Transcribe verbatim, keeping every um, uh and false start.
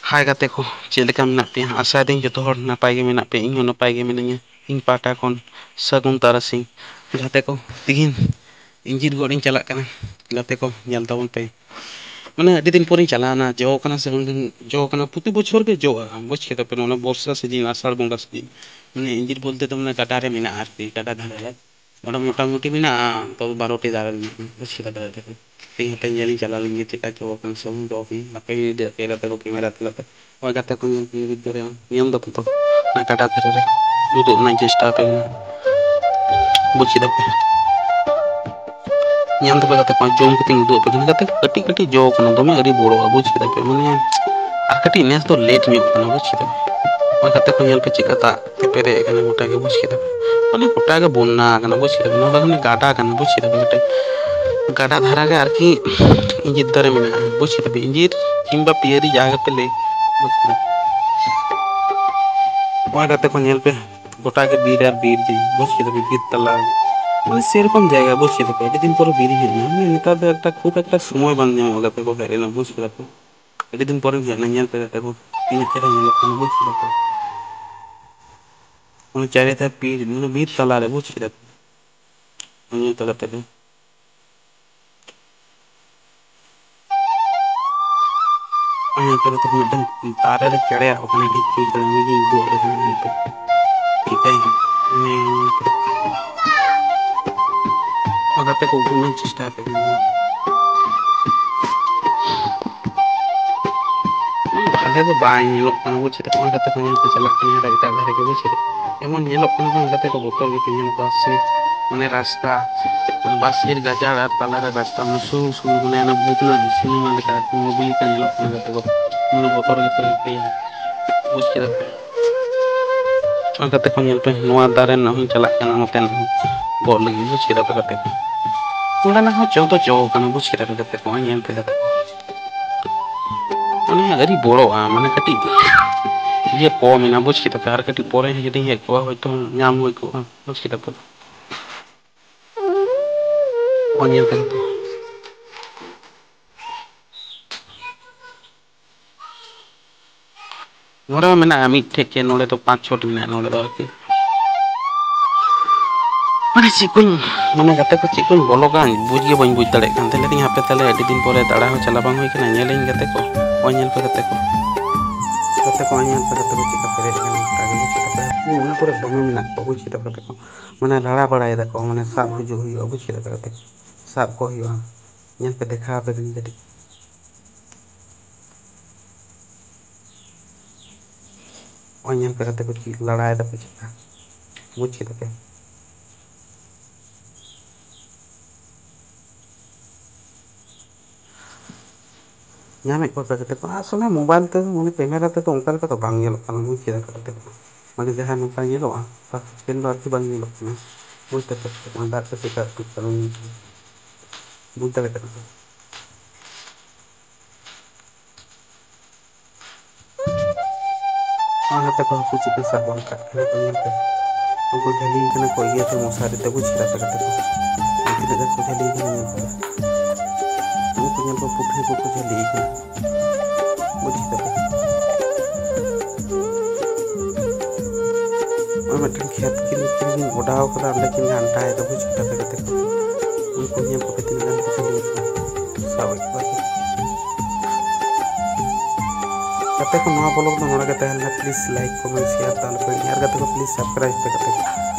ᱦᱟᱭ ᱜᱟᱛᱮ ᱠᱚ, ᱪᱮᱫ ᱞᱮᱠᱟ ᱢᱮᱱᱟᱜ ᱯᱮᱭᱟ? ᱟᱥᱟᱭᱫᱟᱹᱧ ᱡᱚᱛᱚ ᱦᱚᱲ ᱱᱟᱯᱟᱭ ᱜᱮ ᱢᱮᱱᱟᱜ ᱯᱮᱭᱟ᱾ ᱤᱧ ᱦᱚᱸ ᱱᱟᱯᱟᱭ ᱜᱮ ᱢᱤᱱᱟᱹᱧᱟ᱾ ᱤᱧ ᱯᱟᱦᱴᱟ ᱠᱷᱚᱱ ᱥᱟᱹᱜᱩᱱ ᱛᱟᱨᱟᱥᱤᱧ᱾ ᱜᱟᱛᱮ ᱠᱚ, ᱛᱤᱦᱤᱧ ᱤᱧᱡᱤᱨ ᱜᱚᱫ ᱤᱧ ᱪᱟᱞᱟᱜ ᱠᱟᱱᱟ᱾ ᱜᱟᱛᱮ ᱠᱚ, ᱧᱮᱞ ᱛᱟᱵᱚᱱ ᱯᱮ᱾ ᱢᱟᱱᱮ, ᱟᱹᱰᱤ ᱫᱤᱱ ᱯᱚᱨᱤᱧ ᱪᱟᱞᱟᱣᱱᱟ, ᱡᱚ ᱠᱟᱱᱟ ᱥᱮ ᱵᱟᱝ ᱡᱚ ᱠᱟᱱᱟ, ᱯᱨᱚᱛᱤ ᱵᱚᱪᱷᱚᱨ ᱜᱮ ᱡᱚᱜᱼᱟ, ᱵᱩᱡᱽ ᱠᱮᱫᱟ ᱯᱮ, ᱱᱚᱣᱟ ᱵᱚᱨᱥᱟ ᱥᱤᱡᱤᱱ, ᱟᱥᱟᱲ ᱵᱚᱸᱜᱟ ᱥᱤᱡᱤᱱ᱾ ᱢᱟᱱᱮ, ᱤᱧᱡᱤᱨ ᱵᱚᱞᱛᱮ ᱫᱚ, ᱢᱟᱱᱮ, ᱜᱟᱰᱟ ᱨᱮ ᱢᱮᱱᱟᱜᱼᱟ ᱟᱨᱠᱤ, ᱜᱟᱰᱟ ᱫᱷᱟᱨᱮ ᱨᱮ᱾ ᱚᱸᱰᱮ ᱢᱚᱴᱟᱢᱩᱴᱤ ᱢᱮᱱᱟᱜᱼᱟ, ᱛᱚᱵᱮ ᱵᱟᱨᱚ ᱴᱤ ᱫᱟᱨᱮ ᱢᱮᱱᱟᱜᱼᱟ, ᱵᱩᱡᱽ ᱠᱮᱫᱟ ᱯᱮ? ᱛᱮᱦᱮᱧ ᱦᱟᱯᱮ ᱧᱮᱞᱤᱧ ᱪᱟᱞᱟᱣ ᱞᱮᱱ ᱜᱮ, ᱪᱮᱫᱠᱟ ᱡᱚ ᱠᱟᱱᱟ ᱥᱮ ᱵᱟᱝ, ᱡᱚ ᱠᱟᱱᱟ᱾ ᱟᱯᱮ ᱜᱮ ᱡᱩᱫᱤ ᱟᱯᱮ ᱜᱟᱛᱮ ᱠᱚ ᱠᱮᱢᱮᱨᱟ ᱛᱟᱞᱟᱛᱮ, ᱦᱳᱭ, ᱜᱟᱛᱮ ᱠᱚ ᱧᱮᱞ ᱯᱮ, ᱵᱩᱡᱽ ᱫᱟᱲᱮᱭᱟᱜᱼᱟ, ᱧᱮᱞ ᱫᱟᱯᱮ ᱛᱚ, ᱚᱱᱟ ᱜᱟᱰᱟ ᱫᱷᱟᱨᱮ ᱨᱮ ᱩᱫᱩᱜ ᱨᱮᱱᱟᱜ ᱤᱧ ᱪᱮᱥᱴᱟ ᱟᱯᱮ ᱠᱟᱱᱟ, ᱵᱩᱡᱽ ᱠᱮᱫᱟ ᱯᱮ? ᱧᱮᱞ ᱫᱟᱯᱮ ᱜᱟᱛᱮ ᱠᱚ, ᱡᱚᱢ ᱠᱟᱛᱮᱧ ᱩᱫᱩᱜ ᱟᱯᱮ ᱠᱟᱱᱟ, ᱜᱟᱛᱮ ᱠᱚ, ᱠᱟᱹᱴᱤᱡ ᱠᱟᱹᱴᱤᱡ ᱡᱚ ᱠᱟᱱᱟ, ᱫᱚᱢᱮ ᱟᱹᱣᱨᱤ ᱵᱚᱲᱚᱜᱼᱟ, ᱵᱩᱡᱽ ᱠᱮᱫᱟ ᱯᱮ? ᱢᱟᱱᱮ, ᱟᱨ ᱠᱟᱹᱴᱤᱡ ᱱᱮᱥ ᱫᱚ ᱞᱮᱴ ᱧᱚᱜ ᱠᱟᱱᱟ, ᱵᱩᱡᱽ ᱠᱮᱫᱟ ᱯᱮ? ᱦᱳᱭ, ᱜᱟᱛᱮ ᱠᱚ ᱧᱮᱞ ᱯᱮ, ᱪᱮᱫᱠᱟ ᱫᱟᱜ ᱛᱮ ᱯᱮᱨᱮᱡ ᱟᱠᱟᱱᱟ ᱜᱚᱴᱟ ᱜᱮ, ᱵᱩᱡᱽ ᱠᱮᱫᱟ ᱯᱮ? ᱢᱟᱱᱮ ᱜᱚᱴᱟ ᱜᱮ ᱵᱚᱱᱱᱟ ᱟᱠᱟᱱᱟ, ᱵᱩᱡᱽ ᱠᱮᱫᱟ ᱯᱮ? ᱱᱚᱣᱟ ᱫᱚ ᱢᱟᱱᱮ ᱜᱟᱰᱟ ᱠᱟᱱᱟ, ᱵᱩᱡᱽ ᱠᱮᱫᱟ ᱯᱮ? ᱢᱤᱫᱴᱮᱱ ᱜᱟᱰᱟ ᱫᱷᱟᱨᱟ ᱜᱮ ᱟᱨᱠᱤ ᱤᱧᱡᱤᱨ ᱫᱟᱨᱮ ᱢᱮᱱᱟᱜᱼᱟ, ᱵᱩᱡᱽ ᱠᱮᱫᱟ ᱯᱮ? ᱤᱧᱡᱤᱨ ᱠᱤᱝᱵᱟ ᱯᱤᱭᱟᱹᱨᱤ ᱡᱟᱦᱟᱸ ᱜᱮᱯᱮ ᱞᱟᱹᱭ, ᱵᱩᱡᱽ ᱠᱮᱫᱟ ᱯᱮ? ᱱᱚᱣᱟ ᱜᱟᱛᱮ ᱠᱚ ᱧᱮᱞ ᱯᱮ, ᱜᱚᱴᱟ ᱜᱮ ᱵᱤᱨ ᱟᱨ ᱵᱤᱨ ᱜᱮ, ᱵᱩᱡᱽ ᱠᱮᱫᱟ ᱯᱮ? ᱵᱤᱨ ᱛᱟᱞᱟ, ᱢᱟᱱᱮ ᱥᱮᱨᱚᱠᱚᱢ ᱡᱟᱭᱜᱟ, ᱵᱩᱡᱽ ᱠᱮᱫᱟ ᱯᱮ? ᱟᱹᱰᱤ ᱫᱤᱱ ᱯᱚᱨᱮ ᱵᱤᱨ ᱤᱧ ᱦᱮᱡ ᱮᱱᱟ᱾ ᱢᱟᱱᱮ ᱱᱮᱛᱟᱨ ᱫᱚ ᱮᱠᱴᱟ, ᱠᱷᱩᱵ ᱮᱠᱴᱟ ᱥᱚᱢᱚᱭ ᱵᱟᱝ ᱧᱟᱢᱚᱜᱼᱟ ᱜᱟᱛᱮ ᱠᱚ ᱦᱮᱡ ᱨᱮᱱᱟᱜ, ᱵᱩᱡᱽ ᱠᱮᱫᱟ ᱯᱮ? ᱟᱹᱰᱤ ᱫᱤᱱ ᱯᱚᱨᱮᱧ ᱦᱮᱡ ᱮᱱᱟ, ᱧᱮᱞ ᱯᱮ ᱜᱟᱛᱮ ᱠᱚ, ᱛᱤᱱᱟᱹᱜ ᱪᱮᱦᱨᱟ ᱧᱮᱞᱚᱜ ᱠᱟᱱᱟ, ᱵᱩᱡᱽ ᱠᱮᱫᱟ ᱯᱮ? ᱚᱱᱟ ᱪᱟᱨᱮ ᱫᱷᱟᱨᱮ ᱵᱤᱨ, ᱢᱟᱱᱮ ᱵᱤᱨ ᱛᱟᱞᱟᱨᱮ, ᱵᱩᱡᱽ ᱠᱮᱫᱟ ᱯᱮ? ᱧᱮᱞ ᱯᱮ ᱜᱟᱛᱮ ᱠᱚ᱾ ᱧᱮᱞ ᱯᱮ ᱜᱟᱛᱮ ᱠᱚ, ᱢᱤᱫᱴᱟᱝ ᱫᱟᱨᱮ ᱨᱮ ᱪᱮᱬᱮ ᱟᱵ ᱠᱟᱱᱟᱭ, ᱴᱷᱤᱠ ᱴᱷᱤᱠ ᱫᱟᱨᱮ ᱨᱮ ᱩᱫᱩᱜ ᱟᱯᱮ ᱠᱟᱱᱟ, ᱧᱮᱞ ᱯᱮ᱾ ᱴᱷᱤᱠ ᱟᱪᱷᱮ? ᱧᱮᱞ ᱯᱮ᱾ ᱚᱱᱟ ᱜᱟᱛᱮ ᱠᱚ ᱩᱫᱩᱜ ᱨᱮᱱᱟᱜ ᱪᱮᱥᱴᱟᱭ ᱯᱮ᱾ ᱵᱷᱟᱞᱮ ᱫᱚ ᱵᱟᱭ ᱧᱮᱞᱚᱜ ᱠᱟᱱᱟ, ᱵᱩᱡᱽ ᱠᱮᱫᱟ ᱯᱮ? ᱚᱱᱟ ᱜᱟᱛᱮ ᱠᱚ ᱧᱮᱞ ᱯᱮ ᱪᱟᱞᱟᱜ ᱠᱟᱱᱟ ᱮᱴᱟᱜ ᱫᱷᱟᱨᱮ ᱜᱮ, ᱵᱩᱡᱽ ᱠᱮᱫᱟ ᱯᱮ? ᱮᱢᱚᱱ ᱧᱮᱞᱚᱜ ᱠᱟᱱᱟ ᱵᱟᱝ ᱜᱟᱛᱮ ᱠᱚ, ᱵᱚᱛᱚᱨ ᱜᱮᱯᱮ ᱧᱮᱞ ᱠᱚᱣᱟ ᱥᱮ? ᱢᱟᱱᱮ ᱨᱟᱥᱛᱟ, ᱵᱟᱥᱮᱨ ᱜᱟᱡᱟᱲ ᱟᱨ ᱛᱟᱞᱟᱨᱮ ᱨᱟᱥᱛᱟ, ᱢᱟᱱᱮ ᱥᱩᱨ ᱥᱩᱨ, ᱢᱟᱱᱮ ᱚᱱᱟ ᱵᱷᱩᱛ ᱨᱮᱱᱟᱜ ᱥᱤᱱᱮᱢᱟ ᱞᱮᱠᱟ ᱟᱨᱠᱤ, movie ᱞᱮᱠᱟ ᱧᱮᱞᱚᱜ ᱠᱟᱱᱟ ᱜᱟᱛᱮ ᱠᱚ᱾ ᱢᱟᱱᱮ ᱵᱚᱛᱚᱨ ᱜᱮᱯᱮ ᱟᱹᱭᱠᱟᱹᱭᱟ, ᱵᱩᱡᱽ ᱠᱮᱫᱟ ᱯᱮ? ᱟᱨ ᱜᱟᱛᱮ ᱠᱚ ᱧᱮᱞ ᱯᱮ, ᱱᱚᱣᱟ ᱫᱟᱨᱮ ᱨᱮᱱᱟᱜ ᱦᱚᱸᱧ ᱪᱟᱞᱟᱜ ᱠᱟᱱᱟ ᱱᱚᱛᱮ ᱜᱚᱫ ᱞᱟᱹᱜᱤᱫ, ᱵᱩᱡᱽ ᱠᱮᱫᱟ ᱯᱮ ᱜᱟᱛᱮ ᱠᱚ? ᱚᱸᱰᱮᱱᱟᱜ ᱦᱚᱸ ᱡᱚ ᱫᱚ ᱡᱚ ᱠᱟᱱᱟ, ᱵᱩᱡᱽ ᱠᱮᱫᱟ ᱯᱮ ᱜᱟᱛᱮ ᱠᱚ? ᱧᱮᱞ ᱯᱮ ᱜᱟᱛᱮ ᱠᱚ, ᱢᱟᱱᱮ ᱟᱹᱰᱤ ᱵᱚᱲᱚᱜᱼᱟ, ᱢᱟᱱᱮ ᱠᱟᱹᱴᱤᱡ ᱤᱭᱟᱹ ᱠᱚᱢ ᱮᱱᱟ, ᱵᱩᱡᱽ ᱠᱮᱫᱟ ᱯᱮ? ᱟᱨ ᱠᱟᱹᱴᱤᱡ ᱯᱚᱨᱮ ᱡᱩᱫᱤᱧ ᱦᱮᱡ ᱠᱚᱜᱼᱟ, ᱦᱚᱭᱛᱳ ᱧᱟᱢ ᱦᱩᱭ ᱠᱚᱜᱼᱟ, ᱵᱩᱡᱽ ᱠᱮᱫᱟ ᱯᱮ? ᱚᱱ ᱧᱮᱞ ᱯᱮ᱾ ᱱᱚᱰᱮ ᱢᱟ ᱢᱮᱱᱟᱜᱼᱟ ᱢᱤᱫᱴᱷᱮᱡ ᱜᱮ, ᱱᱚᱰᱮ ᱫᱚ ᱯᱟᱸᱪ ᱪᱷᱚᱴᱤ ᱢᱮᱱᱟᱜᱼᱟ ᱱᱚᱰᱮ ᱫᱚ ᱟᱨᱠᱤ᱾ ᱢᱟᱱᱮ ᱪᱮᱫ ᱠᱚᱧ, ᱢᱟᱱᱮ ᱜᱟᱛᱮ ᱠᱚ ᱪᱮᱫ ᱠᱚᱧ ᱵᱚᱞᱚ ᱠᱟᱱ ᱵᱩᱡᱽ ᱜᱮ ᱵᱟᱹᱧ ᱵᱩᱡᱽ ᱫᱟᱲᱮᱭᱟᱜ ᱠᱟᱱ ᱛᱟᱦᱮᱸ᱾ ᱞᱟᱹᱭᱫᱟᱹᱧ ᱦᱟᱯᱮ ᱛᱟᱦᱞᱮ ᱟᱹᱰᱤ ᱫᱤᱱ ᱯᱚᱨᱮ ᱫᱟᱬᱟ ᱦᱚᱸ ᱪᱟᱞᱟᱣ ᱵᱟᱝ ᱦᱩᱭ ᱠᱟᱱᱟ, ᱧᱮᱞᱟᱹᱧ ᱜᱟᱛᱮ ᱠᱚ᱾ ᱚᱭ ᱧᱮᱞ ᱯᱮ ᱜᱟᱛᱮ ᱠᱚ, ᱜᱟᱛᱮ ᱠᱚ ᱚᱭ ᱧᱮᱞ ᱯᱮ ᱜᱟᱛᱮ ᱠᱚ ᱪᱮᱫ ᱠᱟ ᱯᱮᱨᱮᱡ ᱠᱟᱱᱟ ᱜᱚᱴᱟ ᱜᱮ, ᱵᱩᱡᱽ ᱠᱮᱫᱟ ᱯᱮ? ᱚᱱᱟ ᱠᱚᱨᱮ ᱫᱚᱢᱮ ᱢᱮᱱᱟᱜ ᱠᱚᱣᱟ, ᱵᱩᱡᱽ ᱠᱮᱫᱟ ᱯᱮ ᱜᱟᱛᱮ ᱠᱚ? ᱢᱟᱱᱮ ᱞᱟᱲᱟ ᱵᱟᱲᱟᱭ ᱫᱟᱠᱚ, ᱢᱟᱱᱮ ᱥᱟᱵ ᱦᱤᱡᱩᱜ ᱦᱩᱭᱩᱜᱼᱟ, ᱵᱩᱡᱽ ᱠᱮᱫᱟ ᱯᱮ ᱜᱟᱛᱮ ᱠᱚ? ᱥᱟᱵ ᱠᱚ ᱦᱩᱭᱩᱜᱼᱟ᱾ ᱧᱮᱞ ᱯᱮ, ᱫᱮᱠᱷᱟᱣ ᱟᱯᱮ ᱠᱟᱹᱱᱟᱹᱧ ᱠᱟᱹᱴᱤᱡ᱾ ᱱᱚᱜᱼᱚᱭ ᱧᱮᱞ ᱯᱮ ᱜᱟᱛᱮ ᱠᱚ ᱪᱮᱫ ᱞᱟᱲᱟᱭ ᱫᱟᱠᱚ ᱪᱮᱫᱠᱟ, ᱵᱩᱡᱽ ᱠᱮᱫᱟ ᱯᱮ? ᱧᱟᱢᱮᱫ ᱠᱚᱣᱟ ᱯᱮ ᱜᱟᱛᱮ ᱠᱚ᱾ ᱟᱥᱚᱞᱮ ᱢᱳᱵᱟᱭᱤᱞ ᱛᱮ, ᱢᱟᱱᱮ ᱠᱮᱢᱮᱨᱟ ᱛᱮᱫᱚ ᱚᱱᱠᱟ ᱞᱮᱠᱟ ᱫᱚ ᱵᱟᱝ ᱧᱮᱞᱚᱜ ᱠᱟᱱᱟ, ᱵᱩᱡᱽ ᱠᱮᱫᱟ ᱯᱮ ᱜᱟᱛᱮ ᱠᱚ? ᱢᱟᱱᱮ ᱡᱟᱦᱟᱸ ᱱᱚᱝᱠᱟ ᱧᱮᱞᱚᱜᱼᱟ, first screen ᱫᱚ ᱟᱨᱠᱤ ᱵᱟᱝ ᱧᱮᱞᱚᱜ ᱠᱟᱱᱟ, ᱵᱩᱡᱽ ᱫᱟᱲᱮᱭᱟᱜ ᱠᱟᱱᱟ᱾ ᱫᱟᱜ ᱠᱚ ᱪᱮᱫᱠᱟ ᱟᱹᱛᱩᱜ ᱠᱟᱱᱟ, ᱵᱩᱡᱽ ᱫᱟᱲᱮᱭᱟᱜ ᱠᱟᱱᱟ᱾ ᱟᱨ ᱱᱚᱛᱮ ᱠᱚ ᱦᱟᱹᱠᱩ ᱪᱮᱫ ᱠᱚ ᱥᱟᱵ ᱜᱚᱫ ᱠᱟᱜ ᱠᱟᱱᱟ ᱠᱚ, ᱧᱮᱞ ᱯᱮ᱾ ᱩᱱᱠᱩ ᱡᱷᱟᱹᱞᱤ ᱠᱟᱱᱟ ᱠᱚ ᱤᱭᱟᱹ ᱛᱮ, ᱢᱚᱥᱟᱨᱤ ᱛᱮ, ᱵᱩᱡᱽ ᱠᱮᱫᱟ ᱯᱮ ᱜᱟᱛᱮ ᱠᱚ? ᱛᱤᱱᱟᱹᱜ ᱜᱟᱱ ᱠᱚ ᱡᱷᱟᱹᱞᱤ ᱠᱟᱱᱟ, ᱧᱮᱞ ᱯᱮ᱾ ᱩᱱᱠᱩ ᱧᱮᱞ ᱠᱚ ᱯᱩᱴᱷᱤ ᱠᱚᱠᱚ ᱡᱷᱟᱹᱞᱤ ᱠᱟᱱᱟ, ᱵᱩᱡᱽ ᱠᱮᱫᱟ ᱯᱮ? ᱟᱨ ᱢᱤᱫᱴᱮᱱ ᱠᱷᱮᱛ ᱠᱤᱱ ᱠᱤᱱ ᱚᱰᱟᱣ ᱠᱟᱫᱟ, ᱚᱸᱰᱮ ᱠᱤᱱ ᱜᱷᱟᱱᱴᱟᱭᱮᱫᱟ, ᱵᱩᱡᱽ ᱠᱮᱫᱟ ᱯᱮ ᱜᱟᱛᱮ ᱠᱚ? ᱩᱱᱠᱩ ᱧᱮᱞ ᱠᱚᱯᱮ ᱛᱤᱱᱟᱹᱜ ᱜᱟᱱ ᱠᱚ ᱡᱷᱟᱹᱞᱤ ᱠᱟᱱᱟ, ᱥᱟᱵ ᱮᱫ ᱠᱚᱣᱟ ᱠᱚ᱾ ᱜᱟᱛᱮ ᱠᱚ, ᱱᱚᱣᱟ ᱵᱞᱚᱜ ᱫᱚ ᱱᱚᱰᱮ ᱜᱮ ᱛᱟᱦᱮᱸ ᱞᱮᱱᱟ᱾ Please like, comment, share ᱫᱚ ᱟᱞᱚᱯᱮ ᱦᱤᱲᱤᱧᱟ᱾ ᱟᱨ ᱜᱟᱛᱮ ᱠᱚ, please subscribe ᱯᱮ ᱜᱟᱛᱮ ᱠᱚ᱾